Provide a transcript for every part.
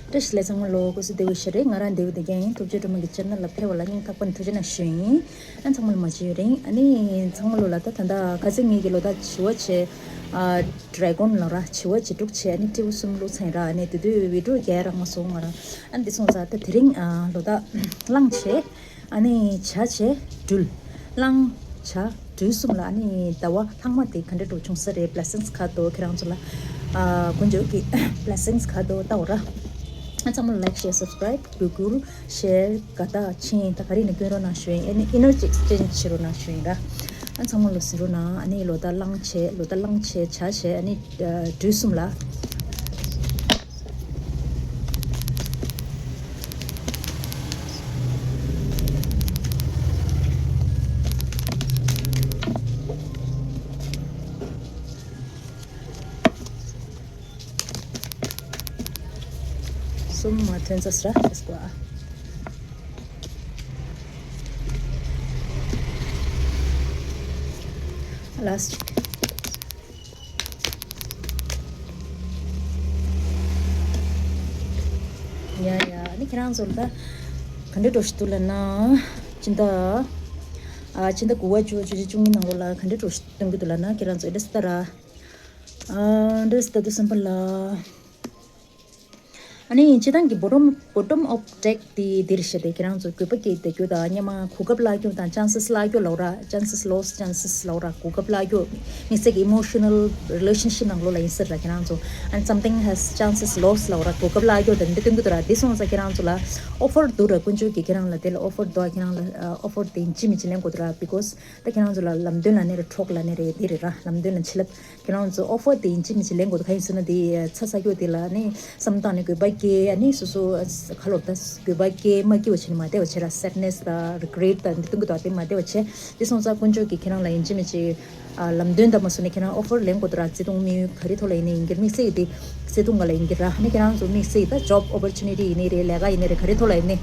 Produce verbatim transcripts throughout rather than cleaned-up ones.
བཀྲ་ཤིས་བདེ་ལེགས། ཚང་མ་ལོ་སྐུ་གཟུགས་བདེ་པོ་ཞིག་རེད། ང་རང་བདེ་པོ་བསྡད་མཁན་ཡིན། ཐུགས་རྗེ་སྒྲོལ་མ་གི་ཆེ་ནལ་ལ་ཕེབས་པ་ལ་སྙིང་ཐག་པ་ནས་ཐུགས་རྗེ་གནང་ཞུ་ཡིན། ཨ་ཚང་མ་ལ་མ་བརྗེད་ཡོད་རིང་ཨ་ནི་ཚང་མ་ལོ་ལ་ད་ད་ལྟ་ཁ་སང་ངེད་ཀྱི་ལོ་ཟླ་བྱི་བ་བྱས། ཨ་ཌེ་གོན་ལ་ར་བྱི་བ་བྱི་ཕྲུག་བྱས། ཨ་ནི་སྤྲེའུ་གསུམ་བླུགས་ཚར་ར། ཨ་ནི་དེ་དུས་བི་ཌི་ཡོ་རྒྱག་རག་མ་སོང་ང་རང་། ཨ་ནི་དེ་སོང་ཙང་ད་དེ་རིང་ཨ་ལོ་ཟླ་གླང་བྱས། ཨ་ནི་བྱ་བྱས་སྦྲུལ། གླང་བྱ་སྦྲུལ་གསུམ་ལ་ཨ་ནི་ཟླ་བ་ལྷག་མ་དེ་ག་འདྲ་འགྲོ་བྱུང་ས་རེད། བི་ལེ་སིང་ག་འདུག་ཁྱེད་རང་ཚོ་ལ། ཨ་དཀོན་མཆོག་གི་བི་ལེ་སིང་ག་འདུག་ལྟ་འོ་ར། ཨ་ཚང་མ་ལ་ལའིཀ་ཤེར་སབ་སི་ཀ་རའིབ་གུ་གུལ་ཤེར་དགའ་རྟགས་ཆེན་ད་ག་རེ་ནས་སྐྱོན་རོགས་གནང་ཞུ་ཡིན། ཨ་ནི་ཨེ་ནར་ཇི་ཨེག་སི་ཅེན་ཇི་བྱེད་རོགས་གནང་ཞུ་ཡིན་ར། ཨ་ཚང་མ་ལོ་ཟིན་རོགས་གནང་། ཨ་ནི་ལོ་ཟླ་གླང་བྱས། ལོ་ཟླ་གླང་བྱས། བྱ་བྱས། ཨ་ནི་སྦྲུལ་གསུམ་ལ། གསུམ་མ་ཐོན་ཚར་ར། ལེ་ཊི་སི་གོ་ཨ། ལ་སི་ཊི། ཡ་ཡ། ཨ་ནི་ཁྱེད་རང་ཚོ་ལ་ད་ག་འདྲ་འགྲོ་བཞིན་འདུག་ལབ་ན། སྤྱི་ཟླ་ཨ་སྤྱི་ཟླ་དགུ་པ་བཅུ་བཅུ་གཅིག་བཅུ་གཉིས་ནང་ལོགས་ལ་ག་འདྲ་འགྲོ་བཞིན་སྟོན་གྱི་འདུག་ལབ་ན། ཁྱེད་རང་ཚོ་ཨེ་འདྲ་སི་ད་ར། ཨ་འདྲ་སི་ད་དུ་སེམས་པ་ལ། ཨ་ནི་སྤྱི་བཏང་གི་bottom bottom of deck དེ་འདིར་བཤད་དེ། ཁྱེད་རང་ཚོ་དགོས་པ་སྐྱེས་བསྡད་རྒྱུ་དང་། སྔོན་མ་གོ་སྐབས་བརླག་རྒྱུ་དང་། chances བརླག་རྒྱུ་ལབ་ར། Chances lost, chances ལབ་ར། གོ་སྐབས་བརླག་རྒྱུ། དམིགས་བསལ་གྱི་emotional relationship ནང་ལོགས་ལ་ཡིན་སྲིད་ར། ཁྱེད་རང་ཚོ་and something has chances lost ལབ་ར། གོ་སྐབས་བརླག་རྒྱུ་དང་འདི་སྟོན་གྱི་འདུག་ར། འདི་སོང་ཙང་ཁྱེད་རང་ཚོ་ལ་ཨོ་ཕར་འདུག་ར། དཀོན་མཆོག་གིས་ཁྱེད་རང་ལ་དེ་ལ་ཨོ་ཕར་འདུག་ཁྱེད་རང་ལ་ཨོ་ཕར་དེ་ཡིན་གཅིག་མིན་གཅིག་ལེན་དགོས་འདུག་ར། Because ད་ཁྱེད་རང་ཚོ་ལ་ལམ་སྟོན་ལབ་ནི་རེད། གྲོགས་ལབ་ནི་རེད། འདི་རེད་ར། ལམ་སྟོན་ལ་ཆེད་ལབ། ཁྱེད་རང་ཚོ་ཨོ་ཕར་དེ་ཡིན་གཅིག་མིན་གཅིག་ལེན་དགོས་འདུག་ག་ཡིན་ཟེར་ན། དེ་ཚ་ཚ་སྐྱོ་དེ་ལ་ནི་བསམ་བཏང་ནས་དགོས་པ་སྐྱེ། ཨ་ནི་སོ་སོ་ཁ་ལོ་ད་དགོས་པ་སྐྱེ་མ་སྐྱེ་བ་བྱས་ནས་མ་བསྡད་པ་བྱས་ར། Sadness ད་regret ད་འདི་སྟོན་གྱི་འདུག་དེ་མ་བསྡད་པ་བྱས། དེ་སོང་ཙང་དཀོན་མཆོག་གིས་ཁྱེད་རང་ལ་ཡིན་གཅིག་མིན་གཅིག་ཨ་ལམ་སྟོན་ད་མ་སོང་ནས་ཁྱེད་རང་ཨོ་ཕར་ལེན་དགོས་འདུག་ར། བརྩེ་དུང་དམིགས་ཡུལ་ག་རེ་ཐོག་ལ་ཡིན་ནའི་ཡིན་གྱི། དམིགས་བསལ་དེ་བརྩེ་དུང་སྒང་ལ་ཡིན་གྱི་ར། ཨ་ནི་ཁྱེད་རང་ཚོ་དམིགས་བསལ་ད་job opportunity ཡིན་ནའི་རེད། ལས་ཀ་ཡིན་ནའི་རེད། ག་རེ་ཐོག་ལ་ཡིན་ནའི་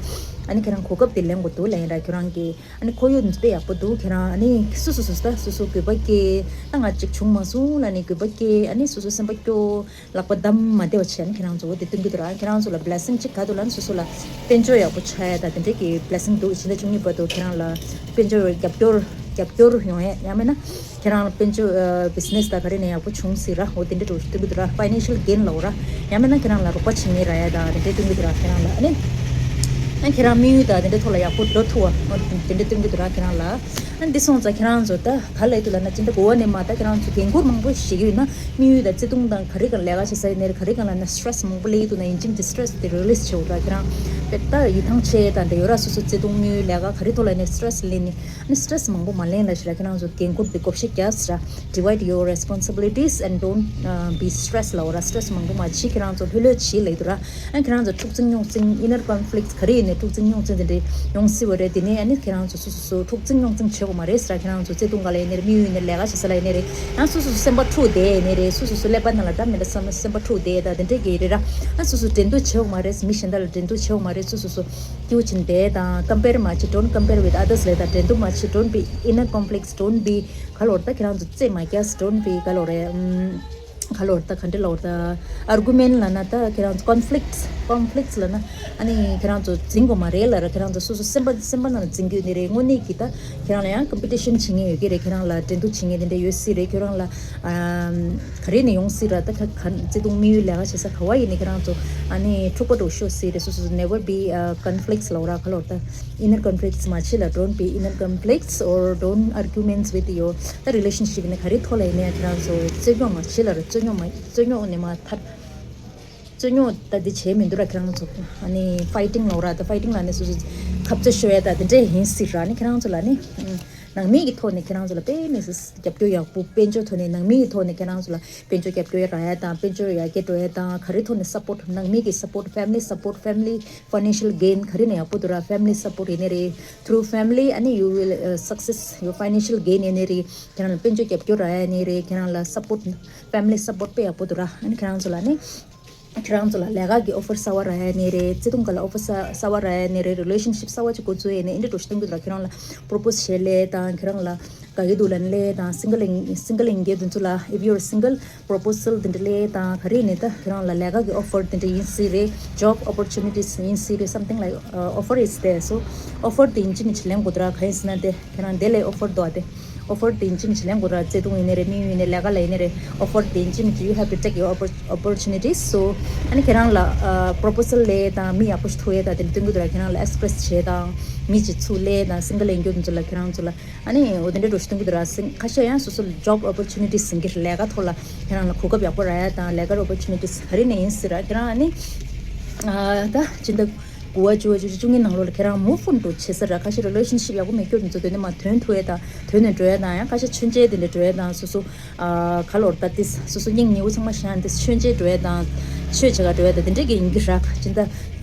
ཨ་ནི་ཁྱེད་རང་གོ་སྐབས་དེ་ལེན་དགོས་འདུག་ལབ་ཡིན་ར། ཁྱེད་རང་གིས་ཨ་ནི་ཁོར་ཡུག་དཔེ་ཡག་པོ་འདུག་ཁྱེད་རང་ཨ་ནི་སོ་སོ་སོ་སོ་ད་སོ་སོ་དགོས་པ་སྐྱེ། ད་ང་གཅིག་བྱུང་མ་སོང་ལབ་ནས་དགོས་པ་སྐྱེ། ཨ་ནི་སོ་སོ་སེམས་པ་སྐྱོ། ལག་པ་བསྡམས་མ་བསྡད་པ་བྱས་ནས་ཁྱེད་རང་ཚོ་འོ་དེ་སྟོན་གྱི་འདུག་ར། ཁྱེད་རང་ཚོ་ལ་བི་ལེ་སིང་གཅིག་ག་འདུག་ལབ་ན། སོ་སོ་ལ་དཔལ་འབྱོར་ཡག་པོ་ཆགས་ཡ་དང་དེ་འདྲས་ཀྱི་བི་ལེ་སིང་འདུག་ཕྱི་ཟླ་བཅུ་གཉིས་བར་དུ་ཁྱེད་རང་ལ་དཔལ་འབྱོར་རྒྱབ་སྐྱོར་རྒྱབ་སྐྱོར་ཡོང་ཡ། ཡང་མིན་ན་ཁྱེད་རང་ལ་དཔལ་འབྱོར་ཨ་བི་ཛི་ནེ་སི་དང་ག་རེ་ནས་ཡག་པོ་བྱུང་སྲིད་ར། འོ་དེ་འདྲས་འདྲ་བོ་སྟོན་གྱི་འདུག་ར། ཕའི་ནན་ཤལ་གེན་ལབ་ར། ཡང་མིན་ན་ཁྱེད་རང་ལ་རོགས་པ་བྱེད་མཁན་རག་ཡ་དང་དེ་འདྲས་སྟོན་གྱི་འདུག་ར། ཁྱེད་རང་ལ་ཨ་ནི་ཨ་ཁྱེད་རང་དམིགས་ཡུལ་དང་དེ་འདྲས་ཐོག་ལ་ཡག་པོ་འགྲོ་ཐུབ་པ་འོ་དེ་འདྲས་སྟོན་གྱི་འདུག་ར། ཁྱེད་རང་ལ་ཨ་འདི་སོང་ཙང་ཁྱེད་རང་ཚོ་ད་ག་ལ་ཡི་འདུག་ལབ་ན། སྤྱི་ཟླ་དགུ་པ་ནས་མ་ད་ཁྱེད་རང་ཚོ་འགན་ཁུར་མང་པོ་བཞེས་ཀྱི་ཡོད་ན། དམིགས་ཡུལ་དང་བརྩེ་དུང་དང་ག་རེ་གང་ལས་ཀ་བྱེད་ས་ཡིན་ནའི་རེད། ག་རེ་གང་ལ་ན་སི་ཊེ་རེ་སི་མང་པོ་སླེབས་ཀྱི་འདུག་ན། ཡིན་གཅིག་མིན་གཅིག་སི་ཊེ་རེ་སི་དེ་རི་ལི་སི་བྱེད་དགོས་ར། ཁྱེད་རང་དཔེ་ད་ཡིད་ཐང་ཆད་དང་དེ་ཡོད་ར། སོ་སོ་བརྩེ་དུང་དམིགས་ཡུལ་ལས་ཀ་ག་རེ་ཐོག་ལ་ཡིན་ནའི་སི་ཊེ་རེ་སི་སླེབས་ནས་ཨ་ནི་སི་ཊེ་རེ་སི་མང་པོ་མ་ལེན་ལབ་ཞིག་ར། ཁྱེད་རང་ཚོ་འགན་ཁུར་དེ་བགོ་བཤའ་རྒྱག་ཟེར་ར། Divide your responsibilities and don't uh, be stressed ལབ་ར། སི་ཊེ་རེ་སི་མང་པོ་མ་བྱེད། ཁྱེད་རང་ཚོ་ལྷོད་ལྷོད་བྱེད་ལབ་ཀྱི་འདུག་ར། ཨ་ཁྱེད་རང་ཚོ་འཁྲུག་འཛིང་རྙོག་འཛིང་inner conflicts ག་རེ་ཡིན་ནའི་འཁྲུག་འཛིང་རྙོག་འཛིང་དེ་འདྲ་ཡོང་སྲིད་པ་རེད། དེ་ནས་ཨ་ནི་ཁྱེད་རང་ཚོ་སོ་སོ་སོ་འཁྲུག་འཛིང་རྙོག་འཛིང་བྱེད་དགོས་མ་རེད་ཟེར་ར། ཁྱེད་རང་ཚོ་བརྩེ་དུང་སྒང་ལ་ཡིན་ནའི་རེད། དམིགས་ཡུལ་ཡིན་ནའི་རེད། ལས་ཀ་བྱེད་ས་ལ་ཡིན་ནའི་རེད། ཨ་སོ་སོ་སོ་སེམས་པ་འཁྲུག་བསྡད་ཡིན་ནའི་རེད། སོ་སོ་སོ་ཀླད་པ་ནང་ལ་ད་མི་འདྲ་བསམ་སེམས་པ་འཁྲུག་བསྡད་ད་དེ་འདྲས་ཀྱི་རེད་ར། ཨ་སོ་སོ་འགྲན་བསྡུར་བྱེད་དགོས་མ་རེད། མི་གཞན་དག་ལ་འགྲན་བསྡུར་བྱེད་དགོས་མ་རེད། སོ་སོ་སོ་སྐྱིད་པོ་བྱས་ནས་བསྡད་དང་། compare མ་བྱེད། Don't compare with others ལབ་དང་། འགྲན་བསྡུར་མ་བྱེད། Don't be inner conflicts, don't be ག་ལོར་ད་ཁྱེད་རང་ཚོ་རྩེད་མ་རྒྱག don't be ག་ལོར་རེད། ཨམ། ག་ལོར་ད་ག་འདྲ་ལོར་ད་argument ལབ་ན་ད་ཁྱེད་རང་ཚོ་conflicts, conflicts ལབ་ན་ཨ་ནི་ཁྱེད་རང་ཚོ་འཛིང་དགོས་མ་རེད་ལབ་ར། ཁྱེད་རང་ཚོ་སོ་སོ་སེམས་པ་སེམས་པ་ནང་ལ་འཛིང་རྒྱུ་ནི་རེད། དངོས་གནས་ཀྱི་ད་ཁྱེད་རང་ལ་ཡང་competition བྱེད་མཁན་ཡོད་ཀྱི་རེད། ཁྱེད་རང་ལ་འགྲན་བསྡུར་བྱེད་མཁན་དེ་འདྲ་ཡོད་སྲིད་རེད། ཁྱེད་རང་ལ་ཨམ་ག་རེ་ནས་ཡོང་སྲིད་ར། ད་ག་ག་བརྩེ་དུང་དམིགས་ཡུལ་ལས་ཀ་བྱེད་ས་ག་བ་ཡིན་ནའི་ཁྱེད་རང་ཚོ་ཨ་ནི་འཁྲུག་པ་འགྲོ་ཤོག་སྲིད་རེད། སོ་སོ་never be uh, conflicts ལབ་ར། ག་ལོར་ད inner conflicts མ་བྱེད་ལ། Don't be inner conflicts or don't arguments with your ད་relationship ནི་ག་རེ་ཐོག་ལ་ཡིན་ནའི་ཁྱེད་རང་ཚོ་རྩོད་རྙོག་མ་བྱེད་ལ་ར། རྩོད་རྙོག་མ་རྩོད་རྙོག་ནས་མ་ཐར། རྩོད་རྙོག་ད་འདི་བྱས་མི་འདུག་ར། ཁྱེད་རང་ཚོ་ཨ་ནི་fighting ལབ་ར། ད་fighting ལབ་ནས་སོ་སོ་ཁ་རྩོད་ཤོར་ཡ་ད་དེ་འདྲས་ཡིན་སྲིད་ར། ཨ་ནི་ཁྱེད་རང་ཚོ་ལ་ནི་ནང་མི་གི་ཐོག་ནས་ཁྱེད་རང་ཚོ་ལ་དཔེ་མི་སྲིད་རྒྱབ་སྐྱོར་ཡག་པོ་དཔལ་འབྱོར་ཐོག་ནས་ནང་མི་གི་ཐོག་ནས་ཁྱེད་རང་ཚོ་ལ་དཔལ་འབྱོར་རྒྱབ་སྐྱོར་རག་ཡ་དང་། དཔལ་འབྱོར་ཡར་རྒྱས་འགྲོ་ཡ་དང་། ག་རེ་ཐོག་ནས་support ནང་མི་གི་support family support family financial gain ག་རེ་ནས་ཡག་པོ་འདུག་ར། Family support ཡིན་ནའི་རེད། Through family ཨ་ནི་you will uh, success your financial gain ཡིན་ནའི་རེད། ཁྱེད་རང་ལ་དཔལ་འབྱོར་རྒྱབ་སྐྱོར་རག་ཡ་ནི་རེད། ཁྱེད་རང་ལ་support family support དཔེ་ཡག་པོ་འདུག་ར། ཨ་ནི་ཁྱེད་རང་ཚོ་ལ་ནི་ ཁྱེད་རང་ཚོ་ལ་ལས་ཀ་གི་ཨོ་ཕར་གསར་བ་རག་ཡ་ནི་རེད། བརྩེ་དུང་སྒང་ལ་ཨོ་ཕར་གསར་བ་རག་ཡ་ནི་རེད། རི་ལེ་ཤན་ཤིབ་གསར་བ་ཅིག་འགོ་འཛུགས་ཡ་ནི་འདི་འདྲ་འགྲོ་ཞིག་སྟོན་གྱི་འདུག་ལ། ཁྱེད་རང་ལ་པོ་རོ་པོ་སི་བྱེད་ལེ་དང་། ཁྱེད་རང་ལ་དགའ་གི་འདུག་ལབ་ལེ་དང་། སིང་གལ་ཡིན་སིང་གལ་ཡིན་མཁན་དེ་ཚོ་ལ། If you're single, proposal དེ་འདྲ་ལེ་དང་། ག་རེ་ནི་ད་ཁྱེད་རང་ལ་ལས་ཀ་གི་ཨོ་ཕར་དེ་འདྲ་ཡིན་སྲིད་རེད། Job opportunities ཡིན་སྲིད་རེད། Something like, uh, offer is there. So ཨོ་ཕར་དེ་ཡིན་གཅིག་མིན་གཅིག་ལེན་དགོས་འདུག་ར། གང་ཡིན་ཟེར་ན་དེ་ཁྱེད་རང་དེ་ལས་ཨོ་ཕར་འདུག་ཨ། དེ་ཨོ་ཕར་དེ་ཡིན་གཅིག་མིན་གཅིག་ལེན་དགོས་ར། བརྩེ་དུང་ཡིན་ནི་རེད། དམིགས་ཡུལ་ཡིན་ནི་རེད། ལས་ཀ་ལ་ཡིན་ནི་རེད། ཨོ་ཕར་དེ་ཡིན་གཅིག་མིན་གཅིག you have to take your oppor- opportunities. So ཨ་ནི་ཁྱེད་རང་ལ་པོ་རོ་པོ་སལ་ལེ་དང་། མི་ཡག་པོ་ཞིག་ཐུག་ཡས་དང་དེ་འདྲ་སྟོན་གྱི་འདུག་ར། ཁྱེད་རང་ལ་ཨེགས་པི་རེ་སི་བྱེད་དང་། མི་གཅིག་ཚུར་ལེ་དང་། སིང་གལ་ཡིན་རྒྱུ་དེ་ཚོ་ལ་ཁྱེད་རང་ཚོ་ལ། ཨ་ནི་འོ་དེ་འདྲ་འགྲོ་ཞིག་སྟོན་གྱི་འདུག་ར། སིང་ཁ་ཤས་ཡང་སོ་སོ་ལ་job opportunities ཟེར་གྱི་རེད། ལས་ཀ་ཐོག་ལ་ཁྱེད་རང་ལ་གོ་སྐབས་ཡག་པོ་རག་ཡ་དང་། ལས་ཀ་opportunities ག་རེ་ནས་ཡིན་སྲིད་ར། ཁྱེད་རང་ཨ་ནི་ཨ་ད་སྤྱི་ཟླ་དགུ་པ་བཅུ་པ་བཅུ་གཅིག་བཅུ་གཉིས་ནང་ལོགས་ལ་ཁྱེད་རང་move on འགྲོ་བྱེད་ས་ར། ཁ་ཤས་རི་ལེ་ཤན་ཤིབ་ཡག་པོ་མེད་རྒྱུ་དེ་ཚོ་དེ་ནས་མར་ཐོན་ཐུབ་ཡས་དང་། ཐོན་ནས་འགྲོ་ཡས་དང་། ཡང་ཁ་ཤས་མཆོད་མཇལ་དེ་འདྲ་འགྲོ་ཡས་དང་། སོ་སོ་ཨ་ག་ལོར་ད་ཏིས་སོ་སོ་སྙིང་ཉེ་བོ་ཚང་མ་བཞག་ནས་ཏིས་མཆོད་མཇལ་འགྲོ་ཡས་དང་། ཆོས་བྱེད་ག་འགྲོ་ཡས་དང་། དེ་འདྲས་ཀྱི་ཡིན་གྱི་ར། སྤྱི་ཟླ་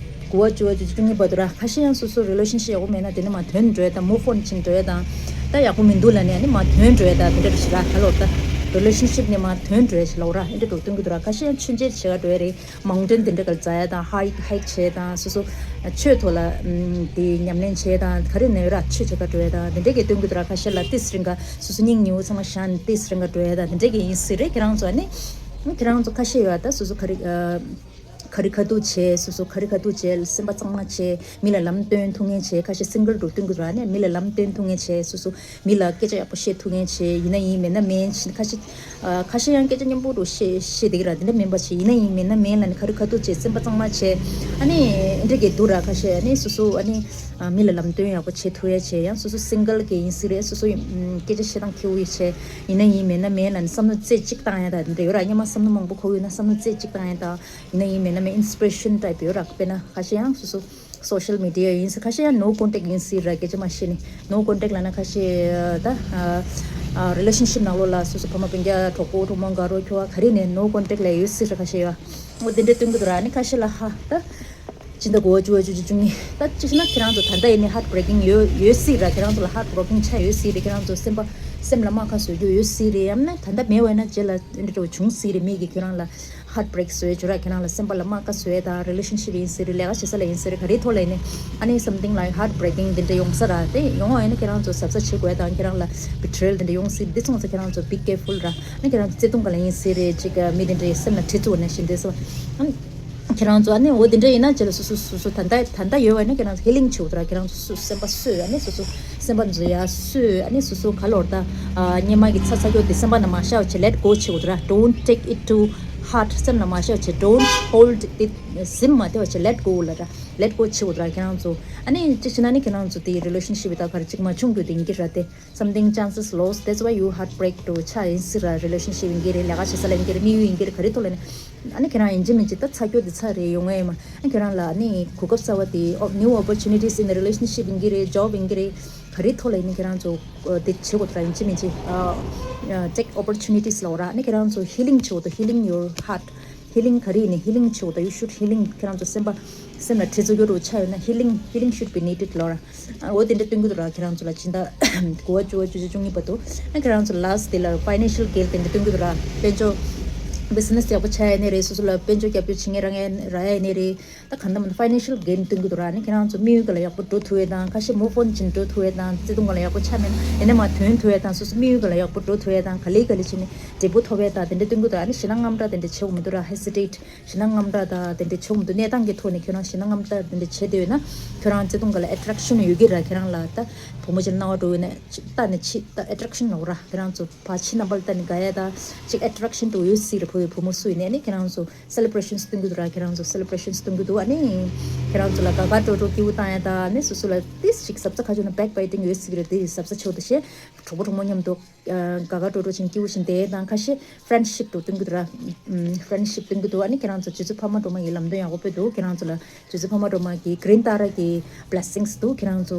དགུ་པ་བཅུ་པ་བཅུ་གཅིག་བཅུ་གཉིས་བར་དུ་ར། ཁ་ཤས་ཡང་སོ་སོ་རི་ལེ་ཤན་ཤིབ་ཡག་པོ་མེད་ན་དེ་ནས་མར་ཐོན་འགྲོ་ཡས་དང་། move on བྱེད་འགྲོ་ཡས་དང་། ད་ཡག་པོ་མི་འདུག་ལབ་ནས་ཨ་ནི་མར་ཐོན་འགྲོ་ཡས་དང་། དེ་འདྲ་རེད་ཤི་ར། ག་ལོར་ད་རི་ལེ་ཤན་ཤིབ་ནས་མར་ཐོན་འགྲོ་ཡས་ཤི་ལོ་ར། ཨེ་འདྲ་འགྲོ་སྟོན་གྱི་འདུག་ར། ཁ་ཤས་ཡང་མཆོད་མཇལ་བྱེད་ག་འགྲོ་ཡས་རེད། མའུན་ཊེན་དེ་འདྲ་ག་ལ་འཛེག་ཡ་དང་། ཧའི་ཧའིག་བྱེད་དང་། སོ་སོ་ཆོས་ཐོག་ལ་ཨམ་དེ་ཉམས་ལེན་བྱེད་དང་། ག་རེ་ནས་ར་ཆོས་བྱེད་ག་འགྲོ་ཡ་དང་། དེ་འདྲས་ཀྱི་སྟོན་གྱི་འདུག་ར། ཁ་ཤས་ལ་ཏིས་རིང་ག་སོ་སོ་སྙིང་ཉེ་བོ་ཚང་མ་བཞག་ནས་ཏིས་རིང་ག་འགྲོ་ཡ་དང་། དེ་འདྲས་ཀྱི་ཡིན་སྲིད་རེད། ཁྱེད་རང་ཚོ་ཨ་ནི་ཁྱེད་རང་ཚོ་ཁ་ཤས་ཡོད་ད། སོ་སོ་ག་རེ་ཨ་ག་རེ་ཁ་ཐུག་བྱེད། སོ་སོ་ག་རེ་ཁ་ཐུག་བྱེད། སེམས་པ་གཙང་མ་བྱེད། མི་ལ་ལམ་སྟོན་ཐུབ་མཁན་བྱེད། ཁ་ཤས་སིང་གལ་འགྲོ་སྟོན་གྱི་འདུག་ར། ཨ་ནི་མི་ལ་ལམ་སྟོན་ཐུབ་མཁན་བྱེད། སོ་སོ་མི་ལ་སྐད་ཆ་ཡག་པོ་བཤད་ཐུབ་མཁན་བྱེད། ཡིན་ན་ཡིན་མེད་ན་མེད། ཁ་ཤས་ཨ་ཁ་ཤས་ཡང་སྐད་ཆ་སྙན་པོ་རུ་བཤད་བཤད་བསྡད་ཀྱི་ར། དེ་འདྲ་མིན་པ་བྱེད། ཡིན་ན་ཡིན་མེད་ན་མེད་ལབ་ནས་ག་རེ་ཁ་ཐུག་བྱེད། སེམས་པ་གཙང་མ་བྱེད། ཨ་ནི་འདྲ་གི་འདུག་ར། ཁ་ཤས་ཨ་ནི་སོ་སོ་ཨ་ནི་ཨ་མི་ལ་ལམ་སྟོན་ཡག་པོ་བྱེད་ཐུབ་ཡ་བྱེད། ཡང་སོ་སོ་སིང་གལ་གི་ཡིན་སྲིད་རེད། སོ་སོ་ཨམ་སྐད་ཆ་བཤད་སྟངས་ཁེ་པོ་ཡོད་བྱེད། ཡིན་ན་ཡིན་མེད་ན་མེད་ལབ་ནས་བསམ་བློ་རྩེ་གཅིག་བཏང་ཡ་དང་། དེ་འདྲ་ཡོད་ར། སྔོན་མ་བསམ་བློ་མང་པོ་འཁོར་ཡོད་ན་བསམ་བློ་རྩེ་གཅིག་བཏང་ཡ་དང་། ཡིན་ན་ཡིན་མེད་ན་མེད། ཨིན་སི་པི་རེ་ཤན་ཊའིབ་ཡོད་ར། དཔེར་ན་ཁ་ཤས་ཡང་སོ་སོ་སོ་ཤལ་མི་ཌི་ཡ་ཡིན་ཟེར། ཁ་ཤས་ཡང་no contact ཡིན་སྲིད་ར། སྐད་ཆ་མ་བཤད་ནས་no contact ལབ་ན། ཁ་ཤས་ད་ཨ་ཨ་རི་ལེ་ཤན་ཤིབ་ནང་ལོགས་ལ་སོ་སོ་ཕ་མ་སྤུན་ཀྱག་གྲོགས་པོ་གྲོགས་མོ་དགའ་རོགས་ཁྱོ་ག་ག་རེ་ནས་no contact ལབ་ཡོད་སྲིད་ར། ཁ་ཤས་ཡོད། འོ་དེ་འདྲ་སྟོན་གྱི་འདུག་ར། ཨ་ནི་ཁ་ཤས་ལ་ཧ་ད་སྤྱི་ཟླ་དགུ་པ་བཅུ་པ་བཅུ་གཅིག་བཅུ་གཉིས་ད་ཅི་ཞིག་ན་ཁྱེད་རང་ཚོ་ད་ལྟ་ཡིན་ནི་heart breaking ཡོད་ཡོད་སྲིད་ར། ཁྱེད་རང་ཚོ་ལ་heart broken ཆགས་ཡོད་སྲིད་རེད། ཁྱེད་རང་ཚོ་སེམས་པ་སེམས་ལ་རྨ་ཁ་བཟོ་རྒྱུ་ཡོད་སྲིད་རེད། ཡང་ན་ད་ལྟ་མེད་པ་ཡིན་ན་རྗེས་ལ་འདི་འདྲ་བྱུང་སྲིད་རེད། མི་གིས་ཁྱོད་རང་ལ་heart break བཟོས་བྱུང་ར། ཁྱེད་རང་ལ་སེམས་པ་ལ་རྨ་ཁ་བཟོས་དང་། རི་ལེ་ཤན་ཤིབ་ཡིན་སྲིད་རེད། ལས་ཀ་བྱེད་ས་ལ་ཡིན་སྲིད་རེད། ག་རེའི་ཐོག་ལ་ཡིན་ནའི་ཨ་ནི་something like heart breaking འདི་འདྲ་ཡོང་ས་ར། དེ་ཡོང་བ་ཡིན་ན་ཁྱེད་རང་ཚོ་གཟབ་གཟབ་བྱེད་དགོས་དང་། ཁྱེད་རང་ལ་betrayal འདི་འདྲ་ཡོང་སྲིད། འདི་ཚོ་ཁྱེད་རང་ཚོ་be careful ར། ཨ་ནི་ཁྱེད་རང་ཚོ་བརྩེ་དུང་སྒང་ལ་ཡིན་སྲིད་རེད། ཅིག་མི་འདི་འདྲའི་སེམས་ལ་ཁྲི་བཙུགས་ནས་ཤི་འདི་ཚོ། ཨ་ནི་ཁྱེད་རང་ཚོ་ཨ་ནི་འོ་འདི་འདྲ་ཡིན་ན་རྗེས་ལ་སོ་སོ་སོ་སོ་ད་ལྟ་ད་ལྟ་ཡོད་པ་ཡིན་ན་ཁྱེད་རང་ཚོ་healing བྱེད་དགོས་ར། ཁྱེད་རང་ཚོ་སོ་སོ་སེམས་པ་གསོས། ཨ་ནི་སོ་སོ་སེམས་པ་འཛུལ་ཡ་གསོས། ཨ་ནི་སོ་སོ་ག་ལོར་ད་ཨ་སྙེ་མ་གི་ཚ་ཚ་སྐྱོ་དེ་སེམས་པ་ནང་མ་བཞག་བྱེད། let go བྱེད་དགོས་ར། Don't take it to heart སེམས་ལ་མ་བཞག་བྱེད། Don't hold it ཟིན་མ་ཐེ་བ་བྱེད། let go ལ་ར། let go བྱེད་དགོས་ར་ཁྱེད་རང་ཚོ། ཨ་ནི་ཅི་ཞིག་ན་ནི་ཁྱེད་རང་ཚོ་དེ་relationship ད་ག་རེ་ཅིག་མ་བྱུང་རྒྱུ་དེ་ཡིན་གྱི་ར། དེ་something chances lost, that's why you heartbreak འགྲོ་ཆ་ཡིན་སྲིད་ར། relationship ཡིན་གྱི་རེད། ལས་ཀ་བྱེད་ས་ལ་ཡིན་གྱི་རེད། དམིགས་ཡུལ་ཡིན་གྱི་རེད། ག་རེ་ཐོག་ལ་ནི་ཨ་ནི་ཁྱེད་རང་ཡིན་གཅིག་མིན་གཅིག་ད་ཚ་སྐྱོ་དེ་ཚ་རེད་ཡོང་ངེས་མ། ཨ་ཁྱེད་རང་ལ་ཨ་ནི་གོ་སྐབས་གསར་བ་དེ་ཨོ་new opportunities in the relationship ཡིན་གྱི་རེད། job ཡིན་གྱི་རེད། ག་རེ་ཐོག་ལ་ཡིན་ནི་ཁྱེད་རང་ཚོ་ཨ་དེ་བྱེད་དགོས་ད་ར། ཡིན་གཅིག་མིན་གཅིག་ཨ་ཨ་take opportunities ལབ་ར། ཨ་ནི་ཁྱེད་རང་ཚོ་healing བྱེད་དགོས་ད། healing your heart, healing ག་རེ་ཡིན་ནི་healing བྱེད་དགོས་ད། you should healing ཁྱེད་རང་ཚོ་སེམས་པ་སེམས་ལ་ཁྲི་ཚོ་སྐྱོ་རུ་ཆ་ཡོད་ན་healing, healing should be needed ལབ་ར། ཨ་འོ་དེ་འདྲ་སྟོན་གྱི་འདུག་ར། ཁྱེད་རང་ཚོ་ལ་སྤྱི་ཟླ་དགུ་པ་བཅུ་པ་བཅུ་གཅིག་བཅུ་གཉིས་བར་དུ། ཨ་ཁྱེད་རང་ཚོ་last དེ་ལ་financial gain དེ་འདྲ་སྟོན་གྱི་འདུག་ར། དཔལ་འབྱོར་business ཡག་པོ་ཆགས་ཡ་ནི་རེད། སོ་སོ་ལ་དཔལ་འབྱོར་རྒྱབ་སྐྱོར་བྱེད་མཁན་རག་ཡ་རག་ཡ་ནི་རེད། ད་གང་ལྟར་མ་financial gain སྟོན་གྱི་འདུག་ར། ཨ་ནི་ཁྱེད་རང་ཚོ་དམིགས་ཡུལ་སྒང་ལ་ཡག་པོ་འགྲོ་ཐུབ་ཡ་དང་། ཁ་ཤས་move on བྱེད་འགྲོ་ཐུབ་ཡ་དང་། བརྩེ་དུང་སྒང་ལ་ཡག་པོ་ཆགས་མེད་ན་ཡིན་ན་མར་ཐོན་ཐུབ་ཡ་དང་། སོ་སོ་དམིགས་ཡུལ་སྒང་ལ་ཡག་པོ་འགྲོ་ཐུབ་ཡ་དང་། ག་ལེ་ག་ལེ་བྱས་ནས་འབྲས་བུ་ཐོབ་ཡ་དང་དེ་འདྲ་སྟོན་གྱི་འདུག་ཨ་ནི་ཞེད་སྣང་དངངས་སྐྲག་དེ་འདྲ་བྱེད་དགོས་མི་འདུག་ར། hesitate ཞེད་སྣང་དངངས་སྐྲག་དང་དེ་འདྲ་བྱེད་དགོས་མི་འདུག་གནས་སྟངས་ཀྱི་ཐོག་ནས་ཁྱོད་རང་ཞེད་སྣང་དངངས་སྐྲག་དེ་འདྲ་བྱས་བསྡད་ཡོད་ན་ཁྱོད་རང་བརྩེ་དུང་སྒང་ལ་attraction ཡོད་ཀྱི་ར། ཁྱེད་རང་ལ་ད་བུ་མོ་ཅིག་སྣང་བ་འགྲོ་ཡོད་ན་ཅིག་ལྟ་ནས་ཕྱི་ད་attraction ལབ་ར། ཁྱེད་རང་ཚོ་ཕར་ཕྱི་རྣམ་པ་ལ་ལྟ་ནས་དགའ་ཡ་ད་ཅིག་attraction འགྲོ་ཡོད་སྲིད་ར། བུ་ཡོད་བུ་མོ་སུ་ཡིན་ནའི་ཨ་ནི་ཁྱེད་རང་ཚོ་celebrations སྟོན་གྱི་འདུག་ར། ཁྱེད་རང་ཚོ་celebrations སྟོན་གྱི་འདུག་ཨ་ནི་ཁྱེད་རང་ཚོ་ལ་དགའ་དགའ་སྤྲོ་སྤྲོ་སྐྱིད་པོ་བཏང་ཡ་ད་ཨ་ནི་སོ་སོ་ལ་ཏིས་ཅིག་གཟབ་གཟབ། ཁ་ཕྱོགས་ན་backbiting ཡོད་སྲིད་ར། དེ་གཟབ་གཟབ་བྱེད་དགོས་ད་ཤེས། གྲོགས་པོ་གྲོགས་མོ་མཉམ་དུ་ཨ་དགའ་དགའ་སྤྲོ་སྤྲོ་བྱས་ནས་སྐྱིད་པོ་བྱས་ནས་བསྡད་དང་། ཁ་ཤས་friendship འགྲོ་སྟོན་གྱི་འདུག་ར། ཨམ་friendship སྟོན་གྱི་འདུག་ཨ་ནི་ཁྱེད་རང་ཚོ་རྗེ་བཙུན་འཕགས་མ་སྒྲོལ་མ་ཡི་ལམ་སྟོན་ཡག་པོ་སྤེལ་འདུག་ཁྱེད་རང་ཚོ་ལ་རྗེ་བཙུན་འཕགས་མ་སྒྲོལ་མ་གི་green ཏཱ་ར་གི་blessings འདུག་ཁྱེད་རང་ཚོ་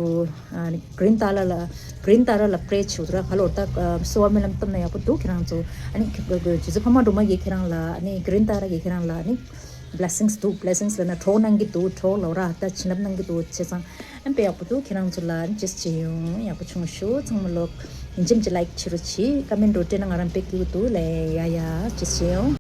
ཨ་ནི་green ཏཱ་ར་ལ་green ཏཱ་ར་ལ་pray བྱེད་འདུག་ར། ག་ལོར་ད་ཨ་གསོལ་བ་སྨོན་ལམ་བཏབ་ན་ཡག་པོ་འདུག་ཁྱེད་རང་ཚོ་ཨ་ནི་རྗེ་བཙུན་འཕགས་མ་སྒྲོལ་མ་གིས་ཁྱེད་རང་ལ་ཨ་ནི་green ཏཱ་ར་གིས་ཁྱེད་རང་ལ་ཨ་ནི་blessings འདུག blessings ལབ་ན་གྲོགས་གནང་གི་འདུག་གྲོགས་ལབ་ར། ད་བྱིན་རླབས་གནང་གི་འདུག་བྱས་ཙང་ཨ་ནི་དཔེ་ཡག་པོ་འདུག་ཁྱེད་རང་ཚོ་ལ་ཨ་ནི་ཅེས་བྱེད་ཡོང་ཡག་པོ་བྱུང་ཤོག་ཚང་མ་ལོག་ཡིན་གཅིག་མིན་གཅིག་like བྱེད་རོགས་གྱིས། comment འགྲོ་སྤྲད་ན་ང་རང་དཔེ་སྐྱིད་པོ་འདུག་ལས་ཡ་ཡ་ཅེས་བྱེད་ཡོང་།